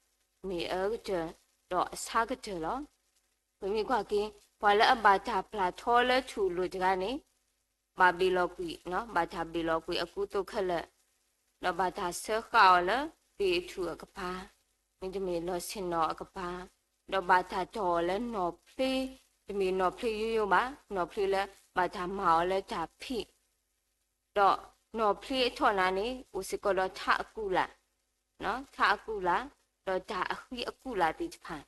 မ့ၢ်အအၢကတၢၢ် ဒီးအဆါကတၢၢ်လီၤ. ပမ့ၢ်ကွၢ်က့ၤ ပှၤလၢအဘၣ်တၢ်ပျၢ်ထီလၢထူၣ်အလိၤတဂၤန့ၣ် ဘၣ်ဘ့ၣ်လီၤကွံာ်, ဘၣ်တၢ်ဘ့ၣ်လီၤကွံာ်အကူအသိးခဲလၢာ်, ဒီးဘၣ်တၢ်စၢဃာ်အီၤလၢသ့ၣ်အထူၣ်အကပၤ, မ့တမ့ၢ်လီၢ်ဆ့ၣ်နီၤအကပၤ, ဒီးဘၣ်တၢ်တီၢ်အီၤလၢနီၣ်ဖျ့, တမ့ၢ်နီၣ်ဖျ့ယိယိဘၣ်, နီၣ်ဖျ့လၢဘၣ်တၢ်မၤအီၤလၢတၢ်ဖံး ဒီးနီၣ်ဖျ့အထီၣ်နၤန့ၣ် အိၣ်စ့ၢ်ကီးဒီးထးအကူၣ်လာ်, ထးအကူၣ်လာ်, ဒီးတၢ်အဃံအကူၣ်လာ်သ့ၣ်တဖၣ်,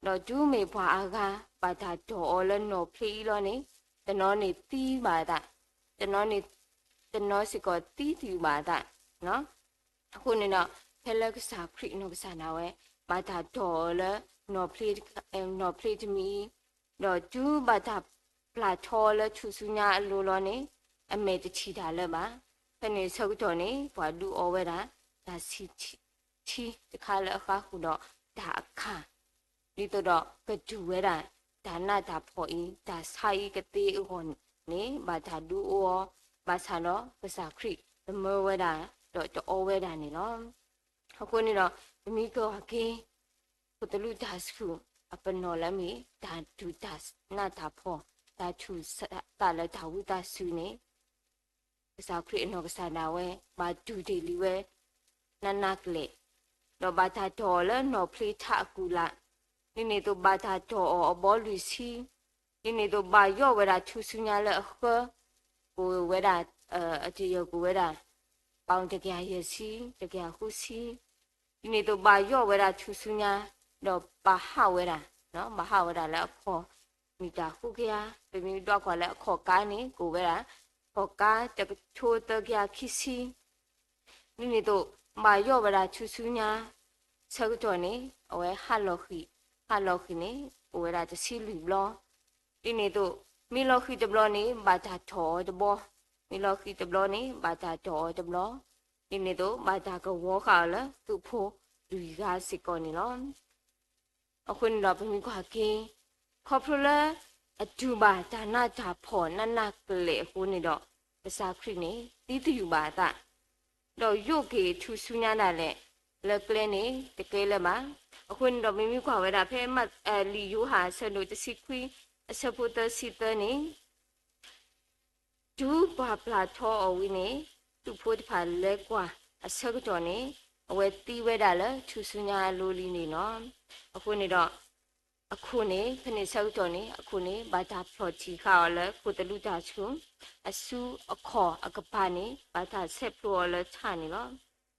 ဒီးတုၤမ့ၢ်ပှၤအါဂၤ ဘၣ်တၢ်တီၢ်အီၤလၢနီၣ်ဖျ့အံၤလီၤန့ၣ် တနီၤန့ၣ်သံဘၣ်အသး, တနီၤန့ၣ်, တနီၤစ့ၢ်ကီးသံတယုၢ်ဘၣ်အသး, အဃိန့ၣ်ဒီး ဖဲလၢကစၢ်ခရံာ်အနီၢ်ကစၢ်ဒၣ်ဝဲ ဘၣ်တၢ်တီၢ်အီၤလၢ နီၣ်ဖျ့တမံၤအံၤ, ဒီးတုၤဘၣ်တၢ်ပျၢ်ထီလၢထူၣ်စုညါအလိၤလီၤန့ၣ် အမဲာ်တထံၣ်တၢ်လၢၤဘၣ်. ဖဲန့ၣ်ဆၢကတီၢ်န့ၣ် ပှၤဒုးအီဝဲဒၣ် တၢ်ဆံၣ်ထံတခါလၢအဃါဃုာ်ဒီးတၢ်အခၣ်, ဒ်သိးဒီးကတူၢ်ဝဲဒၣ် တၢ်နးတၢ်ဖှီၣ်အံၤ တၢ်ဆါအံၤကသ့အဂီၢ်န့ၣ် ဘၣ်တၢ်ဒုးအီအီၤ, ဘၣ်ဆၣ်ဒီးကစၢ်ခရံာ်တမၢဝဲဒၣ် ဒီးတအီဝဲဒၣ်န့ၣ်လီၤ. အဃိန့ၣ်ဒီး ပမ့ၢ်က့ၤက့ၤ ခိၣ်သလုးတၢ်ဆူၣ်အပနီၣ်လၢအမ့ၢ် တၢ်ဒုၣ်တၢ်နးတၢ်ဖှီၣ်, တၢ်ထူၣ်သးလၢတၢ်ဝံသးစူၤန့ၣ် ကစၢ်ခရံာ်အနီၢ်ကစၢ်ဒၣ်ဝဲ ဘၣ်တူၢ်တ့ၢ်လံဝဲ နးနးကလဲာ်, ဒီးဘၣ်တၢ်တီၢ်အီၤလၢနီၣ်ဖျ့ထးအကူၣ်လာ်, ဒ်န့ၣ်အသိးဘၣ်တၢ်တီၢ်အီၤအဘီလွံၢ်ဆံ, ဒ်န့ၣ်အသိးဘၣ်ယီၢ်ဝဲဒၣ်ထူၣ်စုညါလၢအဃၢ, ကအိၣ်ဝဲဒၣ်, အတယၢၢ်ကအိၣ်ဝဲဒၣ် ပီၣ်တကယၤယဲၢ်ဆံ, တကယၤဃုဆံ, ဒ်န့ၣ်အသိးဘၣ်ယီၢ်ဝဲဒၣ်ထူၣ်စုညါ, ဒီးဘၣ်ဟးဝဲဒၣ်, ဘၣ်ဟးဝဲဒၣ်လၢအခီၣ် မံၣ်တၢ်ဃုကယၤ, ပမ့ၢ်ဒွးကွၢ်လၢအခီၣ်ကါန့ၣ် ကအိၣ်ဝဲဒၣ် ခီၣ်ကါတကထိသၢကယၤခံဆံ, ဒ်န့ၣ်အသိး ဘၣ်ယီၢ်ဝဲဒၣ်ထူၣ်စုညါ ဆၢကတီၢ်န့ၣ် အဝဲဟးလီၤဃံၢ်, ဟးလီၤဃံၢ်န့ၣ် အိၣ်ဝဲဒၣ်တဆံလွံၢ်ဘျီ, ဒ်န့ၣ်အသိး မ့ၢ်လီၤဃံၢ်တဘျီန့ၣ် ဘၣ်တၢ်တီၢ်အီၤတဘျီ, မ့ၢ်လီၤဃံၢ်တဘျီန့ၣ် ဘၣ်တၢ်တီၢ်အီၤတဘျီ, ဒ်န့ၣ်အသိး ဘၣ်တၢ်ကဝီၤဃာ်အီၤလၢ သုးဖိလွံၢ်ဂၤစ့ၢ်ကီးန့ၣ်လီၤ. အဃိန့ၣ်ဒီးပမ့ၢ်ကွၢ်က့ၤ ခီဖျိလၢ အတူၢ်ဘၣ်တၢ်နးတၢ်ဖှီၣ်နးနးကလဲာ်အဃိန့ၣ်ဒီး ကစၢ်ခရံာ်န့ၣ် သံသယုၢ်ဘၣ်အသး, ဒီးယိးက့ၤထူၣ်စုညါဒၣ်လဲာ် လၢကျဲန့ၣ် တကျဲလၢၤဘၣ်. အဃိန့ၣ်ဒီးပမ့ၢ်ကွၢ်ဝဲဒၣ်ဖဲ လံာ်ယိၤဟၣ်အဆၢဒိၣ်တဆံခွံ အဆၢဖိသၢဆံသၢန့ၣ် တုၤပှၤပျၢ်ထီအီၤဝံၤန့ၣ် သုးဖိတဖၣ်လဲၤကွၢ်အဆၢကတီၢ်န့ၣ် အဝဲသံဝဲဒၣ်လၢထူၣ်စုညါအလိၤလံန့ၣ်လီၤ. အဃိန့ၣ်ဒီး အခိၣ်န့ၣ် ဖဲန့ၣ်ဆၢကတီၢ်န့ၣ် အခိၣ်န့ၣ် ဘၣ်တၢ်ဖျီၣ်ထံးဃာ်အီၤလၢခိၣ်သလုးတၢ်ဆူၣ်, အစုအခီၣ်အကပၤန့ၣ် ဘၣ်တၢ်ဆဲးဖျိအီၤလၢထးန့ၣ်လီၤ.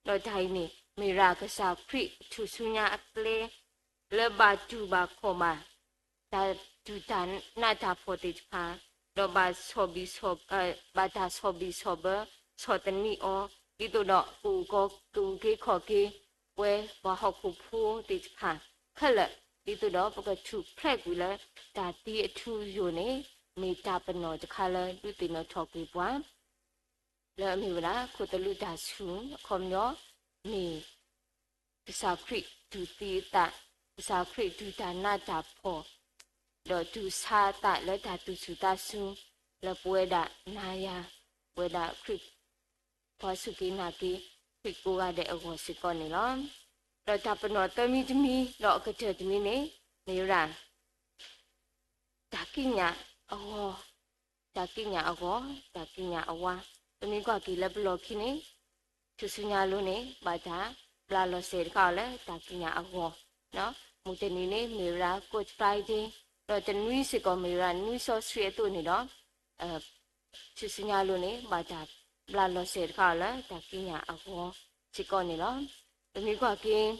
ဒီးတၢ်အံၤန့ၣ် မ့ၢ်ဝဲဒၣ်ကစၢ်ခရံာ်ထူၣ်စုညါအကျဲ လၢဘၣ်တူၢ်ဘၣ်ခီၣ်ဘၣ် တၢ်ဒုၣ်တၢ်နးတၢ်ဖှီၣ်သ့ၣ်တဖၣ်, ဒီးဘၣ်ဆီၣ်ဘံၣ်ဆီၣ်, ဘၣ်တၢ်ဆီၣ်ဘံၣ်ဆီၣ်ဘၢ ဆီၣ်သနံးအီၤ, ဒ်သိးဒီးကအိၣ်ကီၤက့ၤခီၣ်က့ၤဝဲပှၤဟီၣ်ခိၣ်ဖိသ့ၣ်တဖၣ်ခဲလၢာ်, ဒ်သိးဒီးပကထူၣ်ဖျဲးကွံာ်လၢတၢ်သံအထူအယိာ်န့ၣ် မ့ၢ်တၢ်ပနီၣ်တခါလၢဒုးသ့ၣ်နီၣ်ထီၣ်က့ၤပှၤ လၢအမ့ၢ်ဝဲဒၣ် ခိၣ်သလုးတၢ်ဆူၣ်အခီပညီ မ့ၢ်ကစၢ်ခရံာ်တူၢ်သံအသး ကစၢ်ခရံာ်ဒုးတၢ်နးတၢ်ဖှီၣ် ဒီးတူၢ်ဆါအသးလၢတၢ်သူၣ်ဆူၣ်သးဆူ လၢပဝဲဒၣ်နၤယၤ ပဝဲဒၣ်ခရံာ်ဖိဆူၣ်က့ၤနာ်က့ၤ ခရံာ်ကိးဂၤဒဲးအဂီၢ်စ့ၢ်ကီးန့ၣ်လီၤ. ဒီးတၢ်ပနီၣ်သၢမံၤတမံၤ ဒီးအကတၢၢ်တမံၤန့ၣ် မ့ၢ်ဝဲဒၣ် တၢ်ကံးညာ်အဂီၤ, တၢ်ကံးညာ်အဂီၤ, တၢ်ကံးညာ်အဝါ, ပမ့ၢ်ကွၢ်က့ၤလၢပလီၢ်ခံန့ၣ် ထူၣ်စုညါအလိၤန့ၣ် ဘၣ်တၢ်ဘျးလီၤစဲၤတခါအီၤလၢတၢ်ကံးညာ်အဂီၤ, မုၢ်တနံၤန့ၣ် မ့ၢ်ဝဲဒၣ် Good Friday, ဒီးတနွံစ့ၢ်ကီးမ့ၢ်ဝဲဒၣ်နွံစီဆှံအသိးန့ၣ်ဒီး ထူၣ်စုညါအလိၤန့ၣ် ဘၣ်တၢ်ဘျးလီၤစဲၤတခါအီၤလၢတၢ်ကံးညာ်အဂီၤစ့ၢ်ကီးန့ၣ်လီၤ. ပမ့ၢ်ကွၢ်က့ၤ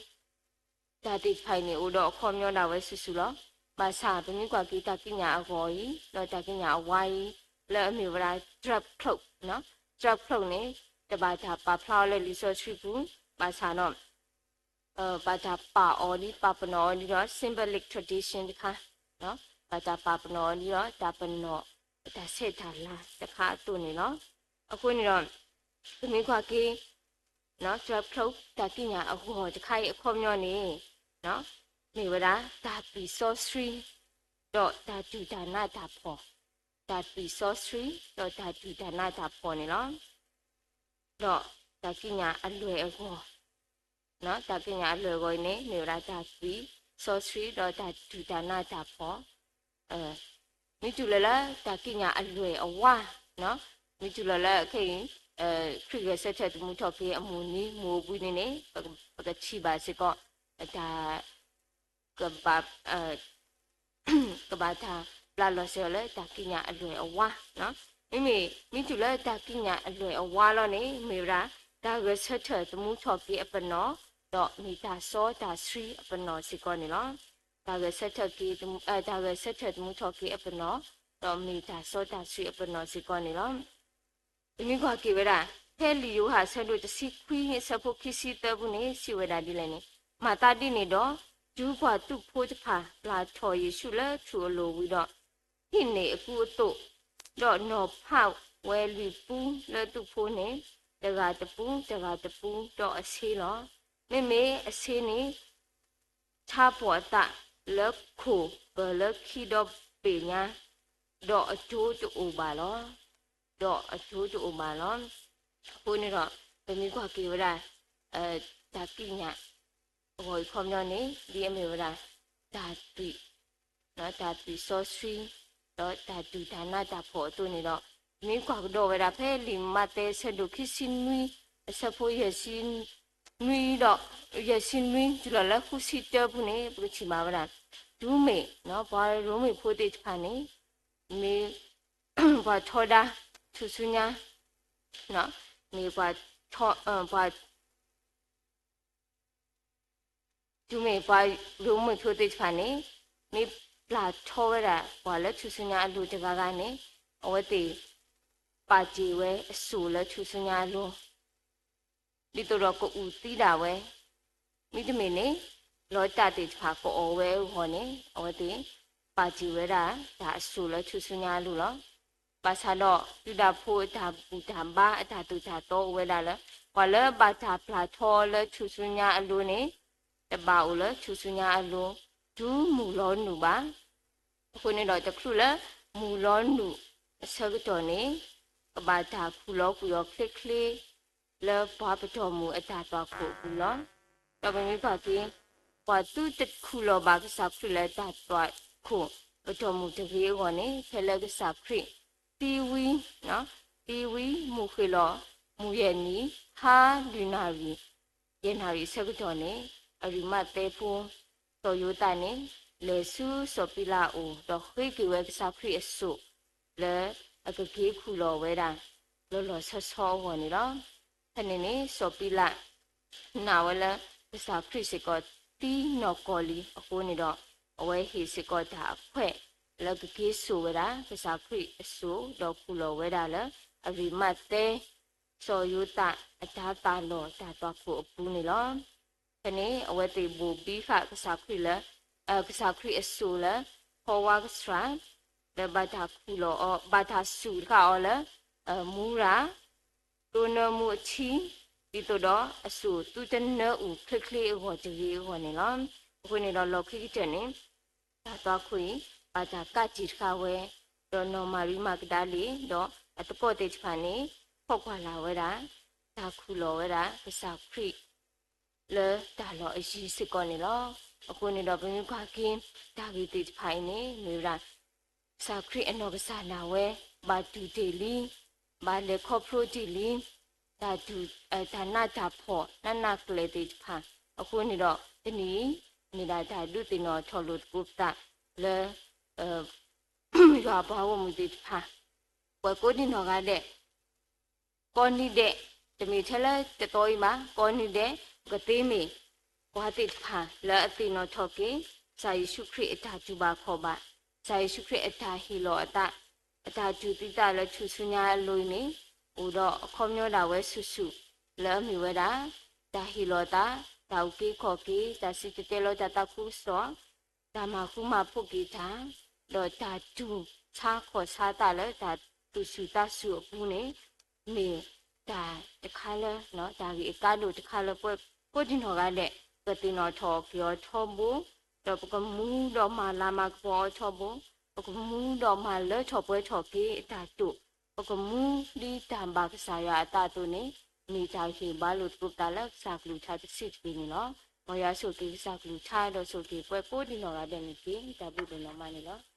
တၢ်သ့ၣ်တဖၣ်အံၤန့ၣ် အိၣ်ဒီးအခီပညီဒၣ်ဝဲစုာ်စုာ်လီၤ. ဘၣ်ဆၣ်ပမ့ၢ်ကွၢ်က့ၤတၢ်ကံးညာ်အဂီၤအံၤ ဒီးတၢ်ကံးညာ်အဝါအံၤ လၢအမ့ၢ်ဝဲဒၣ် dress code, dress code န့ၣ် တဘၣ်တၢ်ပာ်ဖျါအီၤလၢလံာ်စီဆှံပူၤ, ဘၣ်ဆၣ်ဒီး ဘၣ်တၢ်ပာ်အီၤဒ် ပာ်ပနီၣ်အီၤဒ်ဒီး symbolic tradition တခါ, ဘၣ်တၢ်ပာ်ပနီၣ်အီၤဒ်ဒီး တၢ်ပနီၣ် တၢ်ဆဲးတၢ်လၤတခါအသိးန့ၣ်လီၤ. အဃိန့ၣ်ဒီး ပမ့ၢ်ကွၢ်က့ၤ dress code တၢ်ကံးညာ်အဂီၤတခါအံၤအခီပညီန့ၣ် မ့ၢ်ဝဲဒၣ် တၢ်သွံၣ်စီဆှံ ဒီးတၢ်ဒုၣ်တၢ်နးတၢ်ဖှီၣ်, တၢ်သွံၣ်စီဆှံ ဒီးတၢ်ဒုၣ်တၢ်နးတၢ်ဖှီၣ်န့ၣ်လီၤ. ဒီးတၢ်ကံးညာ်အလွဲၢ်အဂီၢ်, တၢ်ကံးညာ်အလွဲၢ်အဂီၢ်အံၤန့ၣ် မ့ၢ်ဝဲဒၣ်တၢ်သွံၣ်စီဆှံ ဒီးတၢ်ဒုၣ်တၢ်နးတၢ်ဖှီၣ် မ့ၢ်တုၤလီၤလၢတၢ်ကံးညာ်အလွဲၢ်အဝါ, မ့ၢ်တုၤလီၤလၢခဲအံၤ ခရံာ်ဂဲၤဆၢထၢၣ်သမူထီၣ်က့ၤအမုၢ်နံၤမုၢ်အိၣ်ဘှံးန့ၣ်န့ၣ် ပကထံၣ်ဘၣ်စ့ၢ်ကီး တၢ် ကဘၣ် ကဘၣ်တၢ်ဘျးလီၤစဲၤအီၤလၢတၢ်ကံးညာ်အလွဲၢ်အဝါ, မ့မ့ၢ် မ့ၢ်တုၤလၢတၢ်ကံးညာ်အလွဲၢ်အဝါလီၤန့ၣ် မ့ၢ်ဝဲဒၣ် တၢ်ဂဲၤဆၢထၢၣ်သမူထီၣ်က့ၤအပနီၣ်, ဒီးမ့ၢ်တၢ်စီတၢ်ဆှံအပနီၣ်စ့ၢ်ကီးန့ၣ်လီၤ. တၢ်ဂဲၤဆၢထၢၣ်က့ၤ တၢ်ဂဲၤဆၢထၢၣ်သမူထီၣ်က့ၤအပနီၣ်, ဒီးမ့ၢ်တၢ်စီတၢ်ဆှံအပနီၣ်စ့ၢ်ကီးန့ၣ်လီၤ. ပမ့ၢ်ကွၢ်က့ၤဝဲဒၣ် ဖဲလံာ်ယိၤဟၣ်အဆၢဒိၣ်တဆံခွံအဆၢဖိခံဆံသၢပူၤန့ၣ် စံးဝဲဒၣ်ဒ်လဲၣ်န့ၣ်, မၤသးဒ်န့ၣ်ဒီး တုၤပှၤသူၣ်ဖိတဖၣ်ပျၢ်ထီၣ်ယ့ၣ်ၡူးလၢထူၣ်အလိၤဝံၤဒီး ဟံးန့ၢ်အကူအသိး, ဒီးနီၤဖးဝဲလွံၢ်ပူလၢသူၣ်ဖိန့ၣ်, တဂၤတပူ, တဂၤတပူ, ဒီးအဆ့လီၤ. မ့မ့ၢ်အဆ့န့ၣ် ထါပိာ်အသးလၢခိၣ်ပၢၤလၢခံဒီဘ့ၣ်ညါ, ဒီးအဒိတအိၣ်ဘၣ်လီၤ. ဒီးအဒိတအိၣ်ဘၣ်လီၤ. အဃိန့ၣ်ဒီး ပမ့ၢ်ကွၢ်က့ၤဝဲဒၣ် တၢ်ကံးညာ် အဂီၢ်အံၤခီပညီန့ၣ် ဒ်အမ့ၢ်ဝဲဒၣ် တၢ်သွံၣ် တၢ်သွံၣ်စီဆှံ ဒီးတၢ်ဒုၣ်တၢ်နးတၢ်ဖှီၣ်အသိးန့ၣ်ဒီး ပမ့ၢ်ကွၢ်ကဒီးဝဲဒၣ်ဖဲလံာ်မးသဲအဆၢဒိၣ်ခံဆံနွံ အဆၢဖိယဲၢ်ဆံနွံဒီး ယဲၢ်ဆံနွံတုၤလီၤလၢဃုဆံတၢပူၤန့ၣ် ပကထံၣ်ဘၣ်ဝဲဒၣ် တုၤမ့ၢ် ပှၤရိမ့ၤဖိသ့ၣ်တဖၣ်န့ၣ် မ့ၢ် ပှၤထီဒါ ထူၣ်စုညါ မ့ၢ်ပှၤ ပှၤ တုၤမ့ၢ်ပှၤရိမ့ၤဖိသ့ၣ်တဖၣ်န့ၣ် မ့ၢ်ပျၢ်ထီဝဲဒၣ်ပှၤလၢထူၣ်စုညါအလိၤတဂၤဂၤန့ၣ် အဝဲသ့ၣ် ပာ်တ့ၢ်ဝဲအစိၣ်လၢထူၣ်စုညါအလိၤ ဒ်သိးဒီးကအုၣ်သံဒၣ်ဝဲ, မ့တမ့ၢ်န့ၣ် လီတၢ်သ့ၣ်တဖၣ်ကအီၣ်ဝဲအဂီၢ်န့ၣ် အဝဲသ့ၣ် ပာ်တ့ၢ်ဝဲဒၣ်တၢ်အစိၣ်လၢထူၣ်စုညါအလိၤလီၤ. ဘၣ်ဆၣ်ဒီး ယူဒၤဖိအတၢ်ဘူၣ်တၢ်ဘါအတၢ်သိၣ်တၢ်သီအိၣ်ဝဲဒၣ်လၢ ပှၤလၢဘၣ်တၢ်ပျၢ်ထီလၢထူၣ်စုညါအလိၤန့ၣ် တဘၣ်အိၣ်လၢထူၣ်စုညါအလိၤ တုၤမုၢ်လီၤနုာ်ဘၣ် အဃိန့ၣ်ဒီး တချုးလၢမုၢ်လီၤနုာ်အဆၢကတီၢ်န့ၣ် ကဘၣ်တၢ်ခူၣ်လီၤကွံာ်အီၤချ့ချ့ လၢပှၤပတီၢ်မုၢ်အတၢ်သွၣ်ခိၣ်အပူၤလီၤ. ဒီးပမ့ၢ်ကွၢ်က့ၤ ပှၤသုတခူၣ်လီၤဘၣ်ကစၢ်ခရံာ်လၢတၢ်သွၣ်ခိၣ်ပတီၢ်မုၢ်တဂ့ၤအဂီၢ်န့ၣ် ဖဲလၢကစၢ်ခရံာ်သံဝံၤ, သံဝံၤ မုၢ်ဃ့ၢ်လီၤ မုၢ်ယဲၢ်နံၤ ဟါလွံၢ်နၣ်ရံၣ် ယဲၢ်နၣ်ရံၣ်အဆၢကတီၢ်န့ၣ် အရံးမးသဲဖိ စီၤယိၤသးန့ၣ် လဲၤဆူစီၤပံလးအအိၣ် ဒီးဃ့က့ၤဝဲကစၢ်ခရံာ်အစိၣ် လၢအကက့ၤခူၣ်လီၤဝဲဒၣ် လီၤလီၤဆီဆီအဂီၢ်န့ၣ်လီၤ. ဖဲန့ၣ်န့ၣ် စီၤပံလး နာ်ဝဲလၢ ကစၢ်ခရံာ်စ့ၢ်ကီးသံနီၢ်ကီၢ်လံအဃိန့ၣ်ဒီး အဝဲဟ့ၣ်စ့ၢ်ကီးတၢ်အခွဲး လၢကက့ၤစိာ်ဝဲဒၣ် ကစၢ်ခရံာ်အစိၣ် ဒီးခူၣ်လီၤဝဲဒၣ်လၢ အရံးမးသဲ စီၤယိၤသးအတၤသၣ်လီၢ်တၢ်သွၣ်ခိၣ်အပူၤန့ၣ်လီၤ. ဖဲန့ၣ် အဝဲသ့ၣ်ဘိၣ်ဘံဃာ်ကစၢ်ခရံာ်လၢ ကစၢ်ခရံာ်အစိၣ်လၢ ဖီဝါကစှၤ လၢဘၣ်တၢ်ခူၣ်လီၤအီၤ ဘၣ်တၢ်စူၢ်တဃာ်အီၤလၢ မူရၤ တိနၢမူအထံ ဒ်သိးဒီးအစိၣ်သုတနၢအုၣ်ချ့ချ့အဂီၢ်တဂ့ၤအဂီၢ်န့ၣ်လီၤ. အဃိန့ၣ်ဒီးလီၢ်ခံကတၢၢ်န့ၣ် တၢ်သွၣ်ခိၣ်အံၤ ဘၣ်တၢ်ကးတံာ်တဃာ်ဝဲ, ဒီးနီၢ်မၤရံမၤကဒၤလ့ၣ် ဒီးအသကိးသ့ၣ်တဖၣ်န့ၣ် ဖီၣ်ကွၢ်လၢ်ဝဲဒၣ် တၢ်ခူၣ်လီၤဝဲဒၣ် ကစၢ်ခရံာ် လၢတၢ်လီၢ်အယံၤစ့ၢ်ကီးန့ၣ်လီၤ. အဃိန့ၣ်ဒီးပမ့ၢ်ကွၢ်က့ၤ တၢ်ဂ့ၢ်သ့ၣ်တဖၣ်အံၤန့ၣ် မ့ၢ်ဝဲဒၣ် ကစၢ်ခရံာ်အနီၢ်ကစၢ်ဒၣ်ဝဲ ဘၣ်တူၢ်တ့ၢ်လံ, ဘၣ်လဲၤခီဖျိတ့ၢ်လံ, တၢ်တူၢ် တၢ်နးတၢ်ဖှီၣ် နးနးကလဲာ်သ့ၣ်တဖၣ်, အဃိန့ၣ်ဒီး တနံၤအံၤ မ့ၢ်ဒၣ်တၢ်ဒုးသ့ၣ်နီၣ်ထီၣ်လိာ်သကိးပသးလၢ ယွၤအပှၤဂီၢ်မုၢ်သ့ၣ်တဖၣ် ပှၤကိးဒံနီၢ်ဂၤဒဲး ကိးနံၤဒဲး, တမ့ၢ်ထဲလၢတသီအံၤဘၣ်, ကိးနံၤဒဲး ပကသ့မ့ၢ်ပှၤသ့ၣ်တဖၣ်လၢအသ့ၣ်နီၣ်ထီၣ်က့ၤ ကစၢ်ယ့ၣ်ၡူးခရံာ်အတၢ်တူၢ်ဘၣ်ခီၣ်ဘၣ်, ကစၢ်ယ့ၣ်ၡူးခရံာ်အတၢ်ဟ့ၣ်လီၤအသး, အတၢ်တူၢ်သံသးလၢထူၣ်စုညါအလိၤအံၤန့ၣ် အိၣ်ဒီးအခီပညီဒၣ်ဝဲဆူၣ်ဆူၣ် လၢအမ့ၢ်ဝဲဒၣ် တၢ်ဟ့ၣ်လီၤအသး, တၢ်အုၣ်က့ၤခီၣ်က့ၤ, တၢ်စံၣ်တဲၤတဲလီၤတၢ်သးခုကစီၣ် တၢ်မၤဃူမၤဖိးက့ၤတၢ်, ဒီးတၢ်တူၢ်ဆါခီၣ်ဆါသးလၢတၢ်သူၣ်ဆူၣ်သးဆူၣ်အပူၤန့ၣ် မ့ၢ်တၢ်တခါလၢ တၢ်ဂ့ၢ်အကါဒိၣ်တခါလၢပှၤကိးဒံနီၢ်ဂၤဒဲး ပသ့ၣ်နီၣ်ထီၣ်က့ၤအီၤထီဘိ, ဒီးပကမူဒီးမၤလၤမၤကပီၤအီၤထီဘိ, ပကမူဒီးမၤလၢထီၣ်ပှဲၤထီၣ်က့ၤအတၢ်တိာ်, ပကမူဒ်တၢ်ဘၣ်ကစၢ်ယွၤအသးအသိးန့ၣ် မ့ၢ်တၢ်ဟ့ၣ်ဘါလိာ်သကိးပသးလၢကစၢ်ကလုၢ်ကထါတဆံးတက့ၢ်န့ၣ်လီၤ. မ်ယွၤဆိၣ်ဂ့ၤက့ၤကစၢ်ကလုၢ်ကထါ ဒီးဆိၣ်ဂ့ၤက့ၤပှၤကိးဒံနီၢ်ဂၤဒဲးန့ၣ်တက့ၢ်. တၢ်ဘျုးဒိၣ်မးန့ၣ်လီၤ.